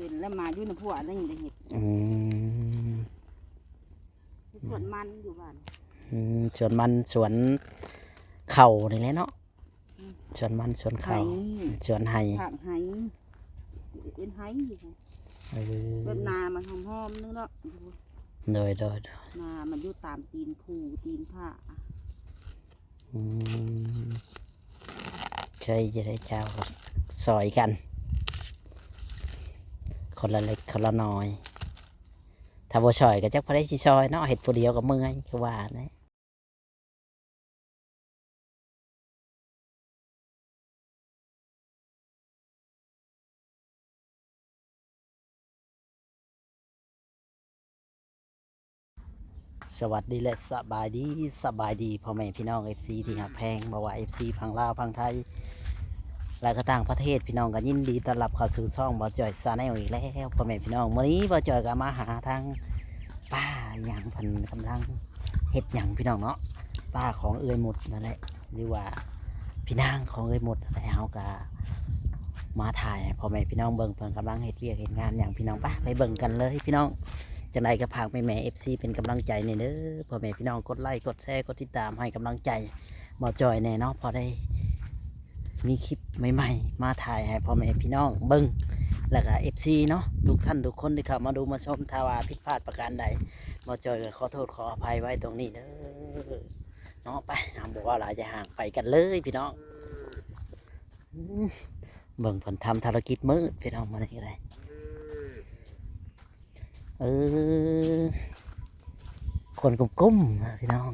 ປັນແລ້ວມາຢູ່ນຳຜົວ ໄດ້ເຮັດ ອືມ ສວນມັນຢູ່ບ້ານ ອືມ ສວນມັນ ສວນເຂົ້ານີ້ແຫຼະເນາະ ອືມ ສວນມັນ ສວນເຂົ້າ ໄຮ່ ສວນໄຮ່ ພາກໄຮ່ ເອີ້ນໄຮ່ຢູ່ ເອີ ແບບນາມັນຫອມໆ ໜຶ່ງເນາະ ໂດຍ ໂດຍ ໂດຍ ນາມັນຢູ່ຕາມຕີນພູຕີນຜາ ອືມ ໃຊ່ ຈະໄດ້ເຈົ້າຊ່ອຍກັນ ຄົນລະເລັກຄົນລະນ້ອຍ ຖ້າບໍ່ຊ່ອຍກໍຈັກຜູ້ໃດຊິຊ່ອຍເນາະ ເຮັດຜູ້ດຽວກໍເມື່ອຍ ຄືວ່າແຫຼະ. ສະຫວັດດີ ແລະ ສະບາຍດີ ສະບາຍດີພໍ່ແມ່ພີ່ນ້ອງ ເອັຟຊີ ທີ່ຮັກແພງ ບໍ່ວ່າ ເອັຟຊີ ຝັ່ງລາວ ຝັ່ງໄທ ແລະ ກໍຕ່າງປະເທດ ພີ່ນ້ອງກໍຍິນດີຕ້ອນຮັບເຂົ້າສູ່ຊ່ອງບ່າວຈ້ອຍ Channel ອີກແລ້ວ ພໍ່ແມ່ພີ່ນ້ອງ. ມື້ນີ້ບ່າວຈ້ອຍກໍມາຫາທາງ ປ້າຫຍັງເພິ່ນກຳລັງເຮັດຫຍັງພີ່ນ້ອງເນາະ ປ້າຂອງເອື້ອຍໝຸດນັ້ນແຫຼະ ຫຼືວ່າພີ່ນາງຂອງເອື້ອຍໝຸດນັ້ນແຫຼະ ເຮົາກະມາຖ່າຍໃຫ້ພໍ່ແມ່ພີ່ນ້ອງເບິ່ງ ເພິ່ນກຳລັງເຮັດວຽກເຮັດງານຫຍັງພີ່ນ້ອງ. ໄປ ໄປເບິ່ງກັນເລີຍພີ່ນ້ອງ. ຈັ່ງໃດກໍຝາກແມ່ໆ ເອັຟຊີ ເປັນກຳລັງໃຈແດ່ເດີ ພໍ່ແມ່ພີ່ນ້ອງ ກົດໄລ ກົດແຊ ກົດຕິດຕາມໃຫ້ກຳລັງໃຈບ່າວຈ້ອຍແດ່ເນາະ ພໍໄດ້ ມີຄລິບໃໝ່ໆ ມາຖ່າຍໃຫ້ພໍ່ແມ່ພີ່ນ້ອງເບິ່ງ ແລ້ວກະ ເອັຟຊີ ເນາະ ທຸກທ່ານທຸກຄົນທີ່ເຂົ້າມາດູມາຊົມ. ຖ້າວ່າຜິດພາດປະການໃດ ບ່າວຈ້ອຍກໍຂໍໂທດຂໍອະໄພໄວ້ຕົງນີ້ເດີເນາະ. ໄປ ເຮົາບໍ່ເວົ້າຫຼາຍຢາຍຫ່າງ ໄປກັນເລີຍພີ່ນ້ອງ. ອືມ ເບິ່ງເພິ່ນທຳທຸລະກິດມືດພີ່ນ້ອງ ມື້ນີ້ກໍໄດ້ ເອີ ຄົນກຸ້ມໆ ນະພີ່ນ້ອງ.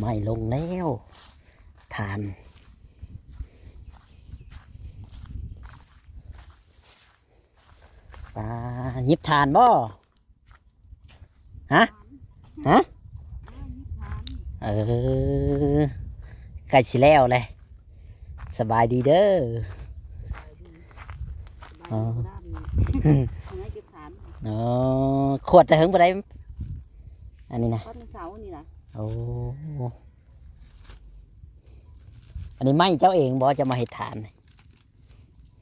ໄມ້ລົງແລ້ວ ຖ່ານ ປາ ຫຍິບຖ່ານບໍ່? ຮະ? ຮະ? ເອີ ໃກ້ຊິແລ້ວແຫຼະ. ສະບາຍດີເດີ. ອໍ ເອົາໄວ້ເກັບຖານ. ອໍ ຂວດແຕ່ເຫິງປານໃດ? ອັນນີ້ນະ ຂວດມື້ເຊົ້ານີ້ນະ. ໂອ້ ອັນນີ້ໄມ້ເຈົ້າເອງບໍ່ ເຈົ້າມາເຮັດຖ່ານ?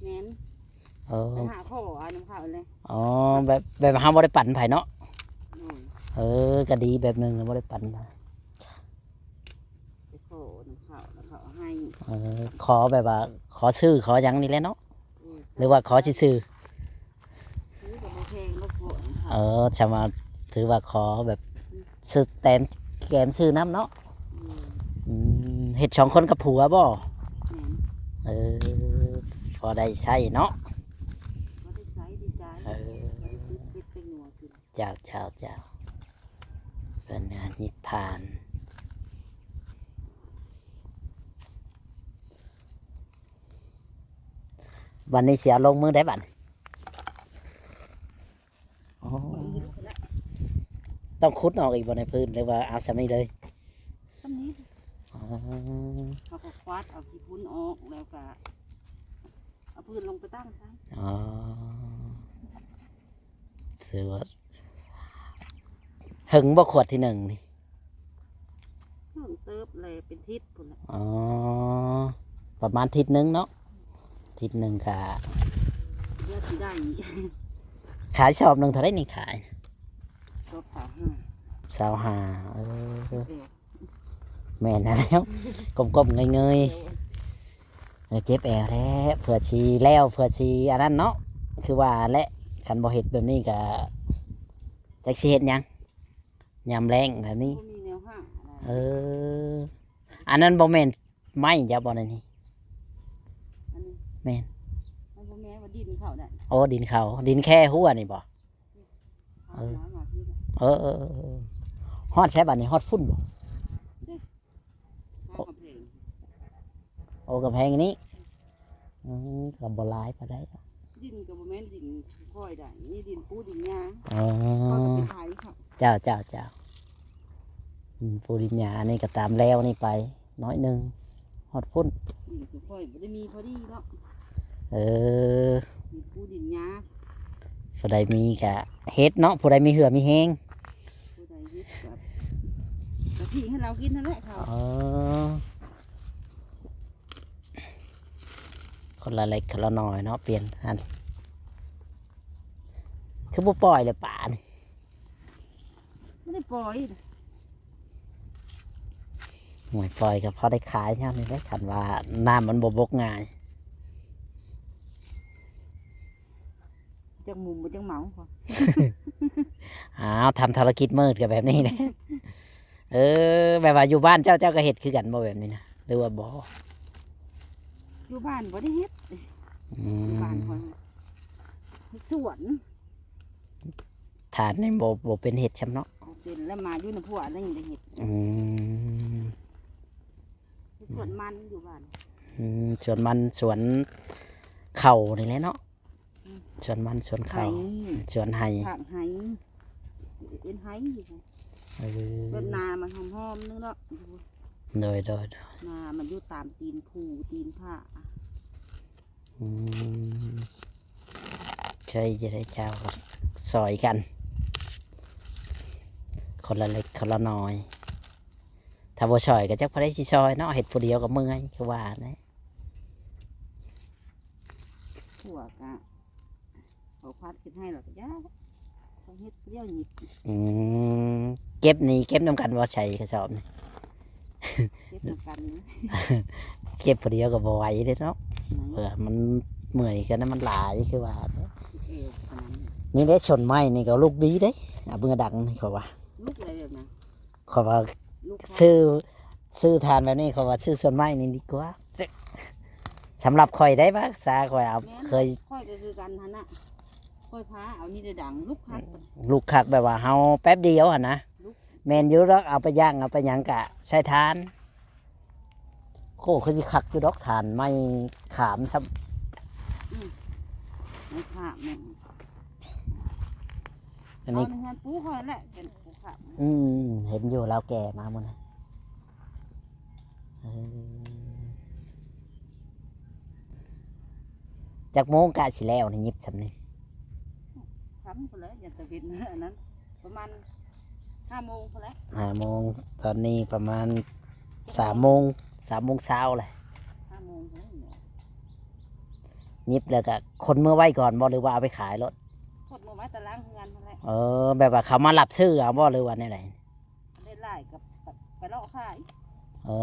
ແມ່ນ. ເອີ ໄປຫາຂໍເອົານຳເຂົາແຫຼະ. ອໍ ແບບ ແບບເຮົາບໍ່ໄດ້ປັນໃຜເນາະ. ໂດຍ. ເອີ ກໍດີແບບໜຶ່ງ ບໍ່ໄດ້ປັນໃຜ. ໄປຂໍນຳເຂົາ ແລ້ວເຂົາໃຫ້. ເອີ ຂໍແບບວ່າ ຂໍຊື້ ຂໍຫຍັງນີ້ແຫຼະເນາະ. ອືມ. ຫຼືວ່າຂໍຊື່ໆ? ຊື້ກໍບໍ່ແພງດອກ. ເອີ ຊະມາ ຖືວ່າຂໍແບບ ອືມ ຊື້ແຕ້ມແກມຊື້ນຳເນາະ. ອືມ. ອືມ ເຮັດສອງຄົນກັບຜົວບໍ່? ແມ່ນ. ເອີ ພໍໄດ້ໃຊ້ເນາະ. ພໍໄດ້ໃຊ້ໄດ້ຈ່າຍ. ເອີ ພໍໄດ້ຊື້ເປັດໄປນົວກິນ. ເຈົ້າ ເຈົ້າ ເຈົ້າ ເພິ່ນຫຍິບຖ່ານ. ບັດນີ້ຊິເອົາລົງມື້ໃດບັດນີ້? ອໍ ຕ້ອງຂຸດອອກອີກບໍ່ໃນພື້ນ ຫຼືວ່າເອົາສ່ຳນີ້ເລີຍ? ສ່ຳນີ້. ອໍ ເຮົາກໍຄວາດເອົາຂີ້ຝຸ່ນອອກ ແລ້ວກໍເອົາພື້ນລົງໄປຕັ້ງຊະ. ອໍ ຖືວ່າ ເຫິງບໍ່ຂວດທີໜຶ່ງນີ້? ເຫິງເຕີບແຫຼະ ເປັນທິດພຸ້ນແຫຼະ. ອໍ ປະມານທິດໜຶ່ງເນາະ. ທິດໜຶ່ງກະ ເດືອນຊິໄດ້. ຂາຍຊອບໜຶ່ງເທົ່າໃດນີ້ຂາຍ? ຊອບຊາວຫ້າ. ຊາວຫ້າ. ເອີ ເອີ ແມ່ນແລ້ວ ກົ້ມໆເງີຍໆ. ເອີ ເຈັບແອວແຫຼະ ເພື່ອຊິແລ້ວ ເພື່ອຊິອັນນັ້ນເນາະ. ຄືວ່າແຫຼະ ຄັນບໍ່ເຮັດແບບນີ້ກະຈັກຊິເຮັດຫຍັງ ຍາມແລ້ງແບບນີ້. ບໍ່ມີແນວຫາ. ເອີ ອັນນັ້ນບໍ່ແມ່ນໄມ້ເຈົ້າບໍ່ ໃນນີ້? ອັນນີ້ ແມ່ນ. ມັນບໍ່ແມ່ນວ່າດິນເຂົານັ້ນ. ໂອ້ ດິນເຂົາ ດິນແຄ່ຮົ້ວນີ້ບໍ່? ເອີ ເອີ ເອີ ເອີ ຮອດໃສບັດນີ້? ຮອດພຸ້ນບໍ່? ໂອ້ ກຳແພງນີ້. ອືມ ກໍບໍ່ຫຼາຍປານໃດດອກ. ດິນກໍບໍ່ແມ່ນດິນຂ້ອຍໃດ ນີ້ດິນປູດິນຫຍ້າ. ອໍ ຂ້ອຍກໍໄປໄຖເຂົາ. ເຈົ້າ ເຈົ້າ ເຈົ້າ. ອືມ ປູດິນຫຍ້າ ອັນນີ້ກໍຕາມແລວນີ້ໄປໜ້ອຍໜຶ່ງ ຮອດພຸ້ນ. ດິນຄືຂ້ອຍບໍ່ໄດ້ມີພໍດີເນາະ. ເອີ ດິນປູດິນຫຍ້າ. ຜູ້ໃດມີກະເຮັດເນາະ ຜູ້ໃດມີເຫື່ອມີແຮງ. ຜູ້ໃດເຮັດກະ ກະຊິໃຫ້ລາວກິນຫັ້ນແຫຼະເຂົາ. ອໍ ຄົນລະເລັກຄົນລະນ້ອຍເນາະ ປ່ຽນຫັ້ນ ຄືບໍ່ປ່ອຍແລ້ວປານີ້? ບໍ່ໄດ້ປ່ອຍ. ໂອ້ຍ ປ່ອຍກໍພໍໄດ້ຂາຍຍາມນີ້ແຫຼະ ຄັນວ່ານ້ຳມັນບໍ່ບົກງ່າຍ. ຈັກມຸມບໍ່ຈັກເໝົາ. ອ້າວ ທຳທຸລະກິດມືດກໍແບບນີ້ແຫຼະ. ເອີ ແບບວ່າຢູ່ບ້ານເຈົ້າ ເຈົ້າກໍເຮັດຄືກັນບໍ່ແບບນີ້ນະ ຫຼືວ່າບໍ່? ຢູ່ບ້ານບໍ່ໄດ້ເຮັດ. ອືມ ຢູ່ບ້ານຂ້ອຍເຮັດສວນ. ທ່ານນີ້ບໍ່ ບໍ່ເປັນເຮັດຊ້ຳເນາະ. ບໍ່ເປັນ ແລ້ວມາຢູ່ນຳຜົວແລ້ວຍັງໄດ້ເຮັດ. ອືມ ເຮັດສວນມັນຢູ່ບ້ານ. ອືມ ສວນມັນ ສວນເຂົ້ານີ້ແຫຼະເນາະ. ອືມ ສວນມັນ ສວນເຂົ້າ ໄຮ່ ສວນໄຮ່ ພາກໄຮ່ ເອີ້ນໄຮ່ຢູ່. ເອີ ເວລານາມັນຫອມໆ ໜຶ່ງເນາະ. ໂດຍ ໂດຍ ໂດຍ ນາມັນຢູ່ຕາມຕີນພູ ຕີນຜາ. ອືມ ໃຊ່ ຈະໄດ້ເຈົ້າກໍຊ່ອຍກັນ ຄົນລະເລັກຄົນລະນ້ອຍ. ຖ້າບໍ່ຊ່ອຍກໍຈັກໃຜຊິຊ່ອຍເນາະ ເຮັດຜູ້ດຽວກໍເມື່ອຍ ຄືວ່າແຫຼະ. ພວກກະ ເຂົາພັດຂຶ້ນໃຫ້ແລ້ວກໍຢ່າ ເຂົາເຮັດຜູ້ດຽວຫຍິບ. ອືມ ເກັບນີ້ເກັບນຳກັນບໍ່ ໃສ່ກະສອບນີ້? ເກັບນຳກັນນະ. ເກັບຜູ້ດຽວກໍບໍ່ໄຫວເດ້ເນາະ. ອືມ ເອີ ມັນເມື່ອຍກັນນະ ມັນຫຼາຍຄືວ່າ. ເອີ ນີ້ເດ້ ຊົນໄມ້ນີ້ກໍລຸກດີເດ້ ອາ ເມື່ອດັງນີ້ ເຂົາວ່າ ລຸກໄດ້ແບບນັ້ນ. ຂ້ອຍວ່າ ລູກຄ້າ ຊື້ ຊື້ຖ່ານແບບນີ້ ຂ້ອຍວ່າຊື້ສວນໄມ້ນີ້ດີກວ່າ. ສຳລັບຂ້ອຍໄດ້ວ່າ ສາ ຂ້ອຍເອົາ ແມ່ນ ເຄີຍ ຂ້ອຍກໍຄືກັນຫັ້ນນະ. ຂ້ອຍພາເອົານີ້ໄດ້ດັງ ລຸກຄັກ ລຸກຄັກ ແບບວ່າເຮົາແປັບດຽວຫັ້ນນະ. ລຸກ ແມ່ນຢູ່ດອກ ເອົາໄປຍ່າງ ເອົາໄປຫຍັງກະໃຊ້ຖ່ານ. ໂອ້ ຄືຊິຄັກຢູ່ດອກ ຖ່ານໄມ້ຂາມຊ້ຳ. ອືມ ໄມ້ຂາມແມ່ນ. ອັນນີ້ ເອົາໃນເຮືອນປູຂ້ອຍແຫຼະ ເປັນປູຂາມ. ອືມ ເຫັນຢູ່ລາວແກ່ມາມື້ນັ້ນ. ເອີ ຈັກໂມງກະຊິແລ້ວນີ້ ຫຍິບຊ່ຳນີ້? ຄ່ຳພຸ້ນແຫຼະ ຍັງຕາເວັນ ອັນນັ້ນ ປະມານຫ້າໂມງພຸ້ນແຫຼະ. ຫ້າໂມງ ຕອນນີ້ປະມານສາມໂມງ ສາມໂມງເຊົ້າແຫຼະ. ຫ້າໂມງພຸ້ນແຫຼະ. ຫຍິບແລ້ວກະຂົນເມືອໄວ້ກ່ອນບໍ່ ຫຼືວ່າເອົາໄປຂາຍໂລດ? ຂົນເມືອໄວ້ຕາລ່າງເຮືອນຫັ້ນແຫຼະ. ເອີ ແບບວ່າເຂົາມາຮັບຊື້ເອົາບໍ່ ຫຼືວ່າແນວໃດ? ໄດ້ຫຼາຍກໍໄປເລາະຂາຍ. ເອີ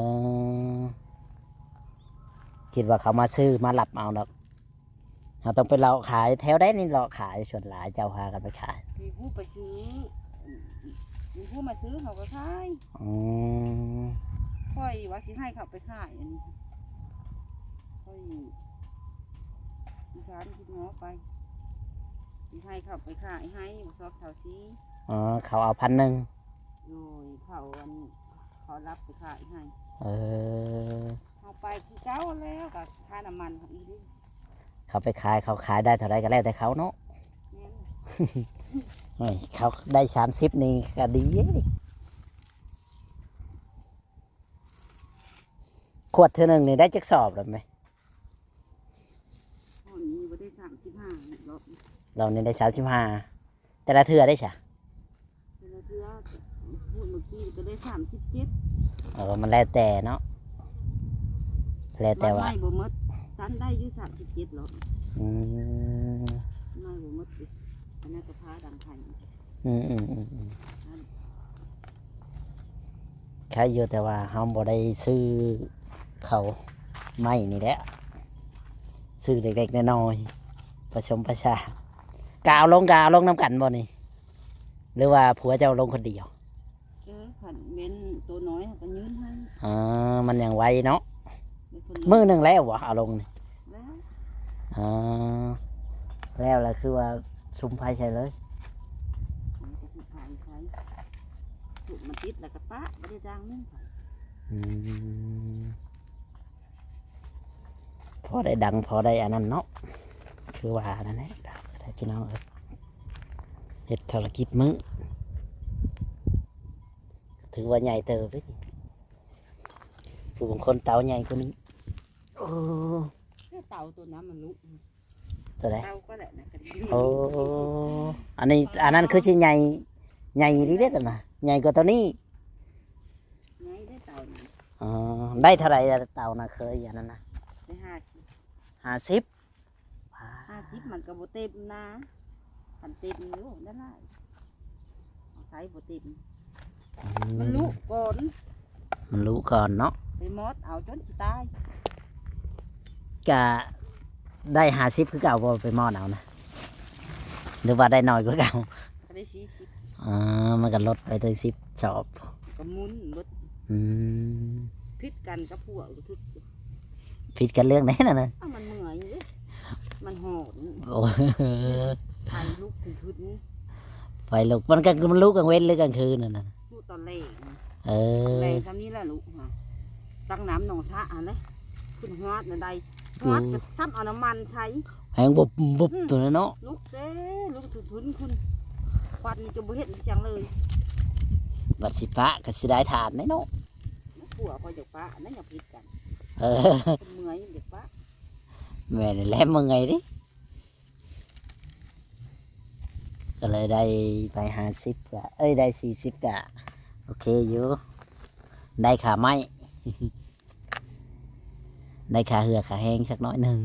ຄິດວ່າເຂົາມາຊື້ມາຮັບເອົາດອກ. ເຮົາຕ້ອງໄປເລາະຂາຍແຖວໃດນີ້ ເລາະຂາຍ ສ່ວນຫຼາຍເຈົ້າພາກັນໄປຂາຍ? ມີຜູ້ໄປຊື້ ມີຜູ້ມາຊື້ເຂົາກໍຂາຍ. ອືມ ຂ້ອຍວ່າຊິໃຫ້ເຂົາໄປຂາຍ ອັນນີ້ ຂ້ອຍມີການຄິດງໍໄປ ຊິໃຫ້ເຂົາໄປຂາຍໃຫ້ ບໍ່ຊອບເຊົາຊີ. ອໍ ເຂົາເອົາພັນໜຶ່ງ. ໂດຍ ເຂົາ ອັນ ເຂົາຮັບໄປຂາຍໃຫ້. ເອີ ເຮົາໄປຄືເກົ່າແລ້ວ ກໍຄ່ານ້ຳມັນເຮົາອີກເດ້. ເຂົາໄປຂາຍ ເຂົາຂາຍໄດ້ເທົ່າໃດກໍແລ້ວແຕ່ເຂົາເນາະ. ແມ່ນ ໂອ້ຍ ເຂົາໄດ້ສາມສິບນີ້ກໍດີເດ້. ຂວດເທື່ອໜຶ່ງນີ້ໄດ້ຈັກສອບແລ້ວແມ່? ຮອດນີ້ບໍ່ໄດ້ສາມສິບຫ້າ ລອບນີ້ໄດ້ສາມສິບຫ້າ. ແຕ່ລະເທື່ອໄດ້ຊະ? ແຕ່ລະເທື່ອ ພຸ້ນເມື່ອກີ້ກໍໄດ້ສາມສິບເຈັດ. ເອີ ມັນແລ້ວແຕ່ເນາະ ແລ້ວແຕ່ວ່າ ມັນໄມ້ບໍ່ໝົດ ຊັ້ນໄດ້ຢູ່ສາມສິບເຈັດລອບ. ອືມ ໄມ້ບໍ່ໝົດຕິ ອັນນັ້ນກໍພາດັງໄຟ. ອືມໆໆໆ ໄຄຢູ່ ແຕ່ວ່າເຮົາບໍ່ໄດ້ຊື້ເຂົ້າໄມ້ນີ້ແຫຼະ ຊື້ເລັກໆນ້ອຍໆ ປະສົມປະສານ. ກະເອົາລົງ ກະເອົາລົງນຳກັນບໍ່ນີ້ ຫຼືວ່າຜົວເຈົ້າລົງຄົນດຽວ? ເອີ ຄັນແມ່ນໂຕນ້ອຍເຮົາກໍຍື່ນໃຫ້. ອໍ ມັນຍັງໄວເນາະ. ມື້ໜຶ່ງແລ້ວບໍ່ ເອົາລົງນີ້? ແລ້ວ. ອໍ ແລ້ວລະຄືວ່າສຸມໄຟໃສ່ເລີຍ? ເອີ ກໍສຸມໄຟໃສ່ ສຸມມັນຕິດແລ້ວກໍປະ ບໍ່ໄດ້ດັງໜຶ່ງໄຟ. ອືມ ພໍໄດ້ດັງ ພໍໄດ້ອັນນັ້ນເນາະ ຄືວ່ານັ້ນແຫຼະ ດາວກໍໄດ້ ພີ່ນ້ອງເອີຍ ເຮັດທຸລະກິດມື້ ຖືວ່າໃຫຍ່ເຕີບເດ້. ຜູ້ບາງຄົນເຕົາໃຫຍ່ກວ່ານີ້. ໂອ້ ເຕົາຕົວນັ້ນມັນລຸ ຕົວໃດ? ເຕົາກໍແຫຼະນະ ກໍດີ. ໂອ້ ອັນນີ້ ອັນນັ້ນຄືຊິໃຫຍ່ ໃຫຍ່ອີ່ຫຼີເດ້ຕົວນັ້ນ ໃຫຍ່ກວ່າຕົວນີ້. ໃຫຍ່ເດ້ເຕົານັ້ນ. ອໍ ໄດ້ເທົ່າໃດລະເຕົານະ ເຄີຍອັນນັ້ນນະ? ໄດ້ຫ້າສິບ. ຫ້າສິບ? ຫ້າສິບມັນກໍບໍ່ເຕັມນາ. ເ ມັນເຕັມຢູ່ນັ້ນລະ ໃສ່ບໍ່ເຕັມ. ອືມ ມັນລຸກ່ອນ ມັນລຸກ່ອນເນາະ ໄປມອດເອົາຈົນຊິຕາຍ. ກະໄດ້ຫ້າສິບຄືເກົ່າບໍ່ ໄປມອດເອົານະ ຫຼືວ່າໄດ້ໜ້ອຍກວ່າເກົ່າ? ກໍໄດ້ສີ່ສິບ. ອໍ ມັນກໍລົດໄປຕັ້ງສິບສອບ ກໍໝຸນເບິດ. ອືມ ຜິດກັນກັບພວກ ຜິດກັນເລື່ອງໃດນັ້ນນະ? ອ້າວ ມັນເມື່ອຍເດ້ ມັນຮ້ອນ. ໂອ້ ໄຟລຸກຂຶ້ນທຶນ ໄຟລຸກ ມັນກາງ ມັນລຸກກາງເວັນຫຼືກາງຄືນນັ້ນນະ? ລຸກຕອນແລງ. ເອີ ແລງສ່ຳນີ້ລະລຸກຫາ ຕັກນ້ຳໜອງສະຫັ້ນແຫຼະ ຂຶ້ນຮອດນັ້ນໄດ້ ຮອດກໍຊ້ຳເອົານ້ຳມັນໃສ່ ແຮງບຸບບຸບ ອືມ ໂຕນັ້ນເນາະ ລຸກເດ້ ລຸກຖືທຶນຂຶ້ນ ຄວັນນີ້ຈະບໍ່ເຫັນຫຍັງເລີຍ. ບັດຊິປະກໍຊິໄດ້ຖານແດ່ເນາະ. ຜົວຂ້ອຍຢາກປະນະ ຢາກຜິດກັນ. ເອີ ເມື່ອຍຢາກປະ. ແມ່ນແຫຼະ ເມື່ອຍເດ້. ກໍເລີຍໄດ້ໄປຫ້າສິບກະ ເອີຍ ໄດ້ສີ່ສິບກະໂອເຄຢູ່ ໄດ້ຄ່າໄມ້ ໄດ້ຄ່າເຫື່ອຄ່າແຮງສັກໜ້ອຍໜຶ່ງ.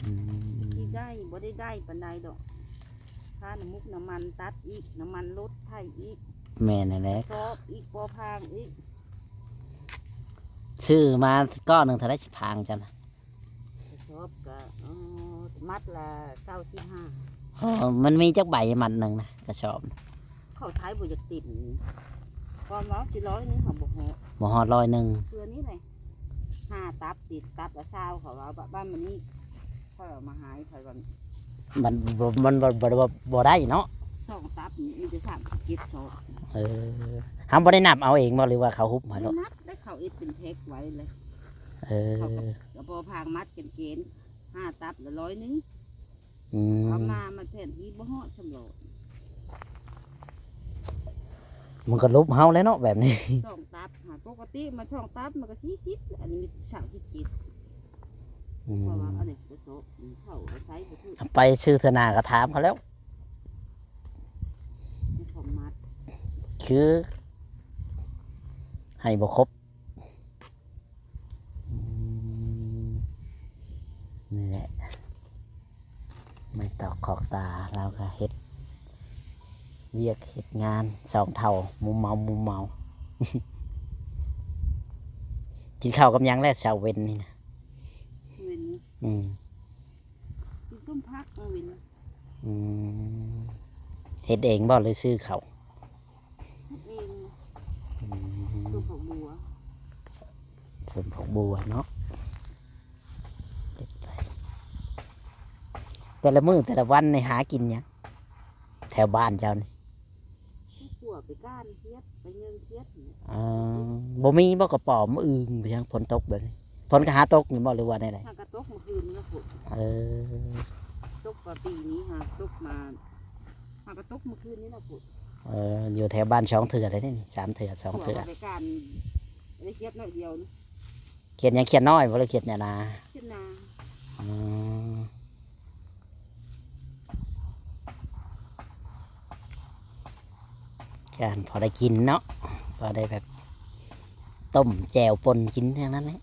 ອືມ ຊິໄດ້ ບໍ່ໄດ້ໄດ້ປານໃດດອກ ຄ່ານ້ຳມຸກນ້ຳມັນຕັດອີກ ນ້ຳມັນລົດໄຖອີກ. ແມ່ນແຫຼະ ກະສອບອີກ ບໍ່ພາງອີກ. ຊື້ມາກ້ອນໜຶ່ງເທົ່າໃດ ຊິພາງເຈົ້ານະ? ກະສອບກະ ເອີ ມັດລະເກົ້າສິບຫ້າ. ອໍ ມັນມີຈັກໃບມັດໜຶ່ງນະ ກະສອບ? ເຂົາໃຊ້ບໍ່ຢາກເຕັມ ຄວາມເວົ້າຊິຮ້ອຍໜຶ່ງ ເຮົາບໍ່ຮອດ ບໍ່ຮອດຮ້ອຍໜຶ່ງ. ເທື່ອນີ້ແຫຼະ ຫ້າຕັບຕິດ ຕັບລະຊາວ ເຂົາເວົ້າ ບ- ບ້ານມັນນີ້ ຂ້ອຍເອົາມາໃຫ້ ຂ້ອຍວ່າ ມັນບໍ່ ມັນບໍ່ ບໍ່ ບໍ່ ບໍ່ໄດ້ເນາະ. ສອງຕັບນີ້ມີແຕ່ສາມສິບເຈັດສອບ. ເອີ ເຮົາບໍ່ໄດ້ນັບເອົາເອງບໍ່ ຫຼືວ່າເຂົາຮຸບໃຫ້ໂລດ? ບໍ່ໄດ້ນັບ ໄດ້ເຂົາເຮັດເປັນແພັກໄວ້ເລີຍ. ເອີ ເຂົາກໍ ກໍພໍພາງມັດເກນໆ ຫ້າຕັບລະຮ້ອຍໜຶ່ງ. ອືມ ເອົາມາ ມັນແຜນທີ່ບໍ່ຮອດສຳຫຼອດ ມັນກໍລົບເຮົາແລ້ວເນາະແບບນີ້. ສອງຕັບຫາ ປົກກະຕິມັນສອງຕັບມັນກໍສີ່ສິບ ອັນນີ້ມີສາມສິບເຈັດ. ອືມ ເພາະວ່າອັນນີ້ກະສອບ ເຂົາໃຊ້ບໍ່ຖືກ ໄປຊື້ເທື່ອໜ້າກໍຖາມເຂົາແລ້ວ ເຂົາມັດ ຄືໃຫ້ບໍ່ຄົບ. ອືມ ນີ້ແຫຼະ ໄມ້ຕອກຄອກຕາ ລາວກໍເຮັດວຽກເຮັດງານສອງເຖົ້າ ມຸມເມົາ ມຸມເມົາ. ກິນເຂົ້າກັບຫຍັງແລ້ວເຊົ້າເວັນນີ້ນະ? ເວັນ ອືມ ກິນສົ້ມຜັກ ເອີ ເວັນ. ອືມ ເຮັດເອງບໍ່ ຫຼືຊື້ເຂົ້າ? ເຮັດເອງ. ອືມ ສົ້ມຜັກບົ່ວ ສົ້ມຜັກບົ່ວເນາະ. ເຮັດໄປ ແຕ່ລະມື້ແຕ່ລະວັນນີ້ຫາກິນຫຍັງ ແຖວບ້ານເຈົ້ານີ້? ໄປກົວ ໄປກ້ານຂຽດ ໄປເຍີ້ງຂຽດ. ອໍ ບໍ່ມີບໍ່ກະປອມອຶ່ງ ເປັນຫຍັງ ຝົນຕົກແບບນີ້? ຝົນກໍຫາຕົກນີ້ບໍ່ ຫຼືວ່າແນວໃດ? ຫາກະຕົກມື້ຄືນນີ້ພຸ້ນ. ເອີ ຕົກວ່າປີນີ້ຫາຕົກມາ ຫາກະຕົກມື້ຄືນນີ້ລະພຸ້ນ. ເອີ ຢູ່ແຖວບ້ານສອງເທື່ອໄດ໋ນີ້ ສາມເທື່ອ ສອງເທື່ອ ໄປການໄດ້ຂຽດໜ້ອຍດຽວນີ້. ຂຽດຫຍັງ? ຂຽດນ້ອຍບໍ່ ຫຼືຂຽດນາ? ຂຽດນາ. ອໍ ການພໍໄດ້ກິນເນາະ ພໍໄດ້ແບບຕົ້ມແຈ່ວປົ່ນກິນ ແນວນັ້ນແຫຼະ.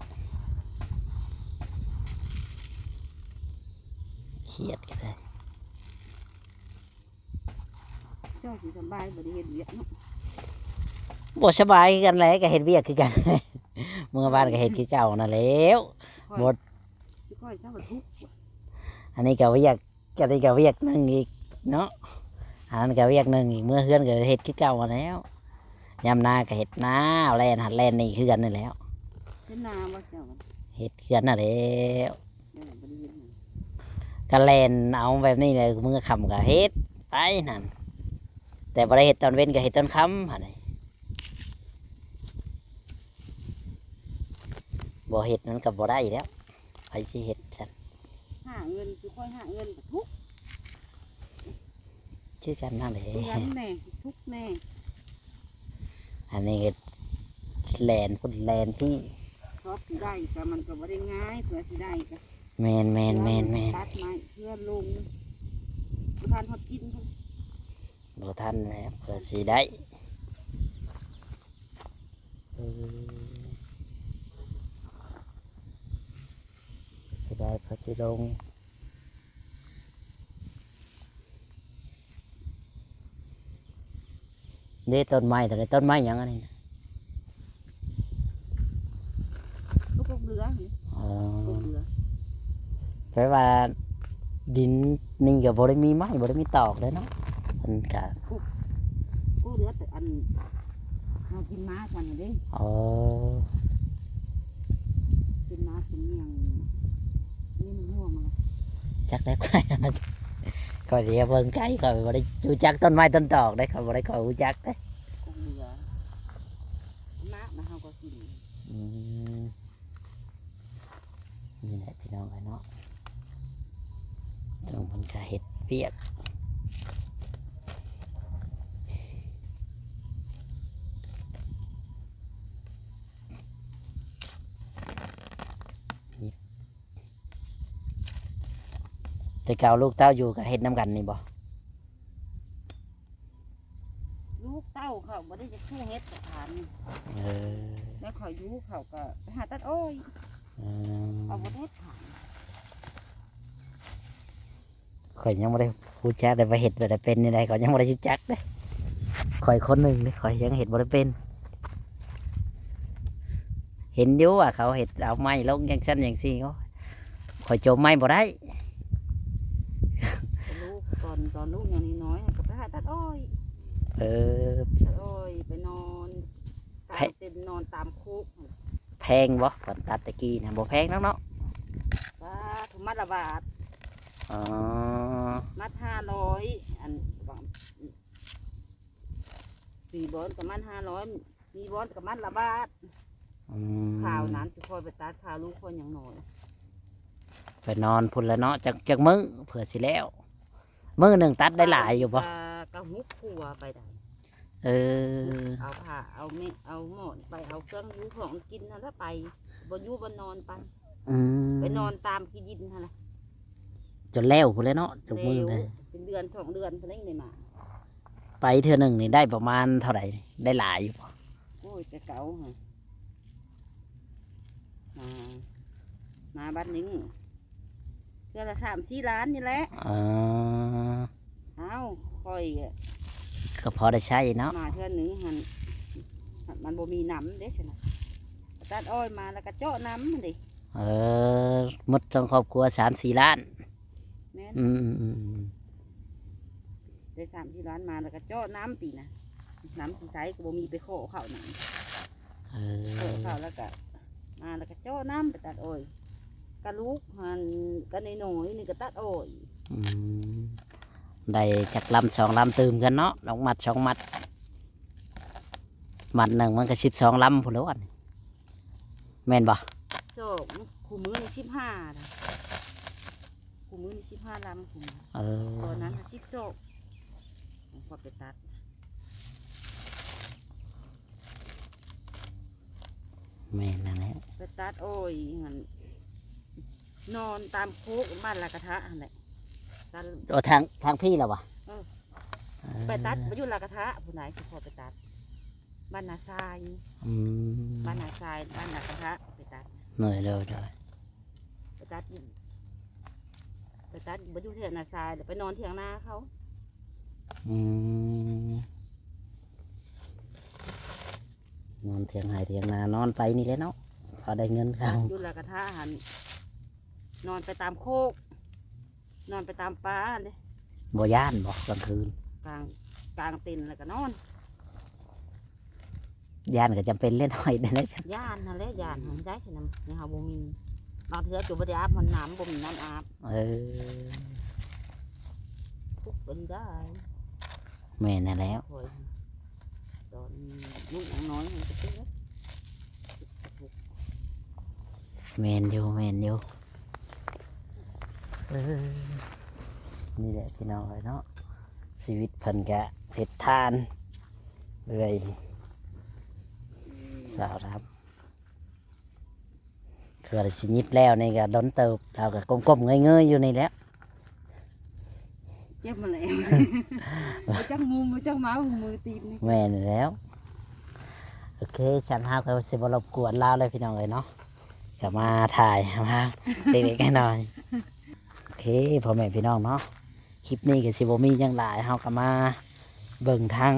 ຂຽດກໍໄດ້. ເຈົ້າຊິສະບາຍ ບໍ່ໄດ້ເຮັດວຽກເນາະ? ບໍ່ສະບາຍຄືກັນແຫຼະ ກໍເຮັດວຽກຄືກັນ ເມື່ອວານກໍເຮັດຄືເກົ່ານັ້ນແຫຼ້ວ. ບໍ່ ຊິຄ່ອຍເຊົາທຸກ. ອັນນີ້ກໍວຽກ ອັນນີ້ກໍວຽກໜຶ່ງອີກເນາະ ອັນນັ້ນກໍວຽກໜຶ່ງອີກ ເມືອເຮືອນກໍເຮັດຄືເກົ່າຫັ້ນແຫຼ້ວ. ຍາມນາກໍເຮັດນາ ແລ່ນຫັ້ນແລ່ນນີ້ຄືກັນນີ້ແຫຼ້ວ. ເຮັດນາບໍ່ເຈົ້າ? ເຮັດເຮືອນຫັ້ນແຫຼ້ວ. ເອີ ບໍ່ໄດ້ເຮັດຫຍັງ ກໍແລ່ນເອົາແບບນີ້ແຫຼະ ມື້ຄ່ຳກໍເຮັດໄປນັ້ນ ແຕ່ບໍ່ໄດ້ເຮັດຕອນເວັນ ກໍເຮັດຕອນຄ່ຳຫັ້ນ. ບໍ່ເຮັດມັນກໍບໍ່ໄດ້ແລ້ວ ໃຜຊິເຮັດຊັ້ນ? ຫາເງິນ ຄືຂ້ອຍຫາເງິນກໍທຸກ ຄືກັນນັ້ນແຫຼະ ທຸກແດ່ ທຸກແດ່. ອັນນີ້ກໍແລ່ນພຸ້ນແລ່ນພີ້ ຊອບຊິໄດ້ກໍມັນກໍບໍ່ໄດ້ງ່າຍ ເພື່ອຊິໄດ້ກໍ ແມ່ນໆໆໆ ຕັດໄມ້ເພື່ອລົງ ບໍ່ທັນຮອດກິນພຸ້ນ ບໍ່ທັນແລ້ວ ເພື່ອຊິໄດ້ ເອີ ຊິໄດ້ ເພື່ອຊິລົງ. ເດ້ ຕົ້ນໄມ້ຕົວນີ້ ຕົ້ນໄມ້ຫຍັງອັນນີ້ນະ? ກໍກົກເດືອ. ອໍ ກົກເດືອ. ແປວ່າດິນນີ້ກໍບໍ່ໄດ້ມີໄມ້ ບໍ່ໄດ້ມີຕອກເດ້ເນາະ ເພິ່ນກະ ກົກ ກົກເດືອ ແຕ່ອັນເຮົາກິນໝາກມັນເດ້. ອໍ ກິນໝາກກິນຫຍັງ ນີ້ມັນຮ່ວງລະ ຈັກແລ້ວ. ຂ້ອຍ ຂ້ອຍຊິເບິ່ງໄກ ຂ້ອຍບໍ່ໄດ້ຮູ້ຈັກຕົ້ນໄມ້ຕົ້ນຕອກເດ້ ຂ້ອຍບໍ່ໄດ້ຄ່ອຍຮູ້ຈັກເດ້. ກົກເດືອ ໝາກນະເຮົາກໍກິນ. ອືມ ນີ້ແຫຼະພີ່ນ້ອງເອີຍເນາະ ເຊິ່ງເພິ່ນກະເຮັດວຽກ ແຕ່ເກົ່າລູກເຕົ້າຢູ່ກໍເຮັດນຳກັນນີ້ບໍ່? ລູກເຕົ້າເຂົາບໍ່ໄດ້ຈະເຮັດຖານ. ເອີ ແລ້ວເຂົາຢູ່ເຂົາກໍໄປຫາຕັດອ້ອຍ. ອືມ ເຂົາບໍ່ໄດ້ເຮັດຖານ. ຂ້ອຍຍັງບໍ່ໄດ້ຮູ້ຈັກເດ້ ວ່າເຮັດແບບໃດເປັນແນວໃດ ຂ້ອຍຍັງບໍ່ໄດ້ຮູ້ຈັກເດ້. ຂ້ອຍຄົນໜຶ່ງເດ້ ຂ້ອຍຍັງເຮັດບໍ່ໄດ້ເປັນ. ເຫັນຢູ່ວ່າເຂົາເຮັດເອົາໄມ້ລົງຈັ່ງຊັ້ນຈັ່ງຊີ້. ໂອ້ຍ ຂ້ອຍຈົມໄມ້ບໍ່ໄດ້. ແຕ່ລູກ ຕອນ ຕອນລູກຍັງນ້ອຍໆ ກໍໄປຫາຕັດອ້ອຍ. ເອີ ຕັດອ້ອຍ ໄປນອນ ກາງເຕັນນອນຕາມໂຄກ. ແພງບໍ່? ຕອນຕັດແຕ່ກີ້ນະ ບໍ່ແພງດອກເນາະ. ປາດ ມັດລະບາດ. ອໍ ມັດຫ້າຮ້ອຍ ອັນ ບາງ ມີບ່ອນກໍມັດຫ້າຮ້ອຍ ມີບ່ອນກໍມັດລະບາດ. ອືມ ຄາວນັ້ນຊິຄ່ອຍໄປຕັດ ຄາວລູກຂ້ອຍຍັງນ້ອຍ. ໄປນອນພຸ້ນແຫຼະເນາະ ຈັກ ຈັກມື້ເພື່ອຊິແລ້ວ. ມື້ໜຶ່ງຕັດໄດ້ຫຼາຍຢູ່ບໍ່? ກະ ກະຫົກຄົວໄປໄດ້. ເອີ ເອົາຜ້າ ເອົາເມກ ເອົາໝອນໄປ ເອົາເຄື່ອງຢູ່ຂອງກິນຫັ້ນລະໄປ ບໍ່ຢູ່ບໍ່ນອນໄປ. ອືມ ໄປນອນຕາມຂີ້ດິນຫັ້ນລະ ຈົນແລ້ວພຸ້ນແຫຼະເນາະ. ຈົນມື້ ແລ້ວ ເປັນເດືອນສອງເດືອນພຸ້ນແຫຼະໄດ້ມາ. ໄປເທື່ອໜຶ່ງນີ້ໄດ້ປະມານເທົ່າໃດ? ໄດ້ຫຼາຍຢູ່ບໍ່? ໂອ້ຍ ແຕ່ເກົ່າຫັ້ນ ມາ ມາບັດໜຶ່ງ ເທື່ອລະສາມສີ່ລ້ານນີ້ແຫຼະ. ອໍ ອ້າວ ຂ້ອຍ ກໍພໍໄດ້ໃຊ້ເນາະ. ມາເທື່ອໜຶ່ງຫັ້ນ ມັນບໍ່ມີນ້ຳເດ້ຊັ້ນນະ ຕັດອ້ອຍມາແລ້ວກໍເຈາະນ້ຳຫັ້ນເດ້. ເອີ ໝົດທັງຄອບຄົວສາມສີ່ລ້ານ. ແມ່ນ ອືມໆໆ ໄດ້ສາມສີ່ລ້ານມາ ແລ້ວກໍເຈາະນ້ຳປີນະ ນ້ຳຊິໃຊ້ກໍບໍ່ມີ ໄປຂໍເຂົານຳ. ເອີ ຂໍເຂົາແລ້ວກໍມາ ແລ້ວກໍເຈາະນ້ຳໄປຕັດອ້ອຍ ກະລູກຫັ້ນກະນ້ອຍໆ ນີ້ກໍຕັດອ້ອຍ. ອືມ ໄດ້ຈັກລຳສອງລຳຕື່ມກັນເນາະ ດອກມັດສອງມັດ. ມັດໜຶ່ງມັນກໍສິບສອງລຳພຸ້ນແຫຼະ ອັນນີ້ ແມ່ນບໍ່? ສອງ ຄູ່ມື້ນີ້ສິບຫ້ານະ ຄູ່ມື້ນີ້ສິບຫ້າລຳ ຄູ່ມື້. ເອີ ຕອນນັ້ນສິບສອງ ຂ້ອຍໄປຕັດ. ແມ່ນນັ້ນແຫຼະ ໄປຕັດອ້ອຍຫັ້ນ ນອນຕາມໂຄກບ້ານລາກະທະຫັ້ນແຫຼະ. ຕັດ ໂອ້ ທາງ ທາງພີ້ລະຫວາ? ເອີ ເອີ ໄປຕັດໄປຢູ່ລາກະທະພຸ້ນນາ ຄືພໍໄປຕັດ ບ້ານນາຊາຍ. ອືມ ບ້ານນາຊາຍ ບ້ານລາກະທະໄປຕັດ. ໂດຍ ໂດຍ ໂດຍ ໄປຕັດ ໄປຕັດບໍ່ຢູ່ແຖວນາຊາຍ ແລ້ວໄປນອນຖຽງນາເຂົາ. ອືມ ນອນຖຽງໄຮ່ຖຽງນາ ນອນໄປນີ້ແຫຼະເນາະ ພໍໄດ້ເງິນເຂົາ. ຢູ່ລາກະທະຫັ້ນ ນອນໄປຕາມໂຄກ ນອນໄປຕາມປ່າຫັ້ນເດ້. ບໍ່ຢ້ານບໍ່ກາງຄືນ? ກາງ ກາງເຕັນແລ້ວກໍນອນ. ຢ້ານກໍຈຳເປັນເລັກນ້ອຍນັ້ນແຫຼະ. ຢ້ານຫັ້ນແຫຼະ ຢ້ານຫັ້ນໄດ້ຊັ້ນນະ ໃນເຮົາບໍ່ມີ ບາງເທື່ອຈົນບໍ່ໄດ້ອາບນ້ຳ ບໍ່ມີນ້ຳອາບ. ເອີ ທຸກເປັນໄດ້. ແມ່ນຫັ້ນແຫຼະ ຂ້ອຍ ຕອນລູກຍັງນ້ອຍຫັ້ນກໍເປັນ. ແມ່ນຢູ່ ແມ່ນຢູ່. ເອີ ນີ້ແຫຼະພີ່ນ້ອງເອີຍເນາະ ຊີວິດເພິ່ນກະເຮັດທານ ເອື້ອຍສາວລາວ ເພື່ອຊິຍິບແລ້ວນີ້ກະດົນເຕີບ ລາວກະກົ້ມໆເງີຍໆຢູ່ນີ້ແຫຼະ. ເຈັບມາແລ້ວ ບໍ່ຈັກມຸມ ບໍ່ຈັກເມົາມືຕີນນີ້. ແມ່ນແລ້ວ. ໂອເຄ ຊັ້ນເຮົາກໍຊິບໍ່ລົບກວນລາວເລີຍພີ່ນ້ອງເອີຍເນາະ ກໍມາຖ່າຍເຮົາເລັກໆນ້ອຍໆ. ໂອເຄ ພໍ່ແມ່ພີ່ນ້ອງເນາະ ຄລິບນີ້ກໍຊິບໍ່ມີຫຍັງຫຼາຍ ເຮົາກໍມາເບິ່ງທາງ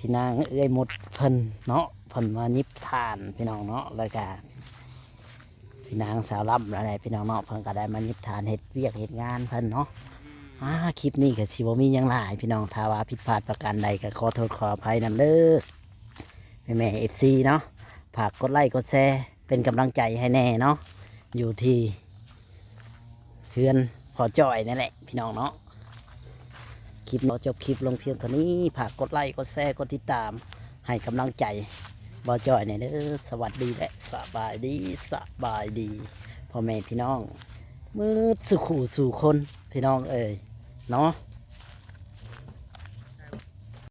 ພີ່ນາງເອື້ອຍມຸດເພິ່ນເນາະ ເພິ່ນມາຫຍິບຖ່ານພີ່ນ້ອງເນາະ ແລ້ວກະພີ່ນາງສາວລຳນັ້ນແຫຼະພີ່ນ້ອງເນາະ ເພິ່ນກະໄດ້ມາຫຍິບຖ່ານເຮັດວຽກເຮັດງານເພິ່ນເນາະ. ອາ ຄລິບນີ້ກະຊິບໍ່ມີຫຍັງຫຼາຍພີ່ນ້ອງ ຖ້າວ່າຜິດພາດປະການໃດກະຂໍໂທດຂໍອະໄພນຳເດີ ແມ່ໆ ເອັຟຊີ ເນາະ. ຝາກກົດໄລກົດແຊ ເປັນກຳລັງໃຈໃຫ້ແດ່ເນາະ ຢູ່ທີ່ເຮືອນພໍ່ຈ້ອຍນັ້ນແຫຼະພີ່ນ້ອງເນາະ. ຄລິບນີ້ຂໍຈົບຄລິບລົງພຽງເທົ່ານີ້ ຝາກກົດໄລກົດແຊກົດຕິດຕາມໃຫ້ກຳລັງໃຈບ່າວຈ້ອຍແດ່ເດີ. ສະຫວັດດີ ແລະ ສະບາຍດີ ສະບາຍດີພໍ່ແມ່ພີ່ນ້ອງໝົດສູ່ຄູ່ສູ່ຄົນພີ່ນ້ອງເອີຍເນາະ.